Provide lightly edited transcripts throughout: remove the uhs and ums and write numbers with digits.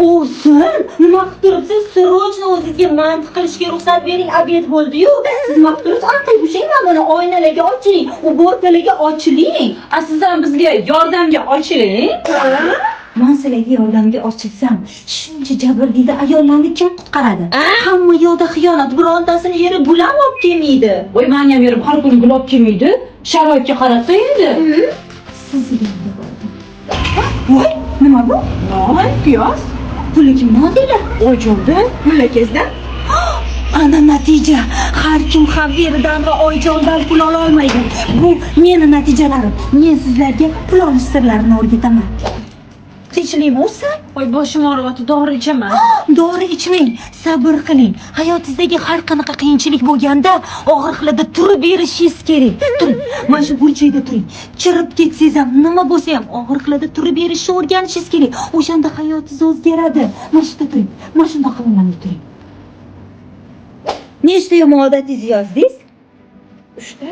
Ovsin, nima qilib turibsiz? Срочно o'zingizga manti qilishga ruxsat bering, обед bo'ldi-yu. Siz nima qilib turibsiz? Anqayib ushlang mana buni, oynalarga ochiling, уборка larga ochiling. A siz ham bizga yordamga ochiling. Man sizlarga yordamga ochilsam, shuncha jabrdiyda ayollarni kim qutqaradi? Hamma yoqda xiyonat, birontasini eri gul ham olib kelmaydi. Voy, mani ham erim har kuni gul olib kelmaydi. Sharoitga qarasa endi. Siz. Voy, nima bu? Non, piyoz. Pulni kimdan oldinglar? Oyjonda. Mullakazdan. Ana natija. Har kim ham eridan va Oyjondan pul ola olmaydi. Bu meni natijalarim. Men sizlarga pul olish sirlarini o'rgataman. Tinchlikmi o'zi? Voy, boshim og'riyapti, dori ichaman. Dori ichmang, sabr qiling. Hayotingizdagi har qanaqa qiyinchilik bo'lganda og'riqlarda turib berishingiz kerak. Turing, mana shu burchakda turing. Chirib ketsangiz ham, nima bo'lsa ham og'riqlarda turib berishni o'rganishingiz kerak. O'shanda hayotingiz o'zgaradi. Mana shu yerda turing. Mana shundoq qilib turing. Nechta yomon odatingizni yozdingiz? Uchta.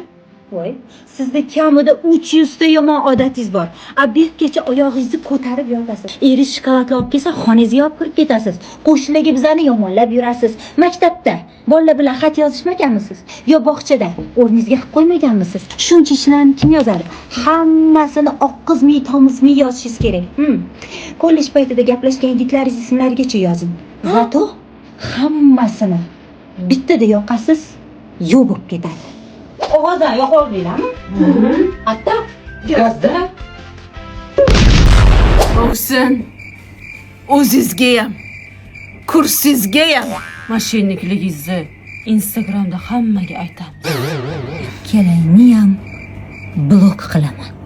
Voy, sizda kamida 300 ta yomon odatingiz bor. Обед gacha oyog'ingizni ko'tarib yotasiz. Eri shokoladli olib kelsa, xonangizga olib kirib ketasiz. Qo'shnilarga bizlarni yomonlab yurasiz. Maktabda bolalar bilan xat yozishmaganmisiz? Yo bog'chada o'rningizga qilib qo'ymaganmisiz? Shuncha ishlarni kim yozadi? Hammasini oqqizmay, tomizmay yozishingiz kerak. Kollej paytida gaplashgan yigitlaringiz ismlarigacha yozing. Зато hammasini bittada yoqasiz, yo'q bo'lib ketadi. Qog'ozdan yoqa oldinglarmi? Hatto Yozda. Ovsin. O'zizga ham, kursizga ham. Мошенник ligingizni Instagramda hammaga aytamiz. Ikkalangni ham blok qilaman.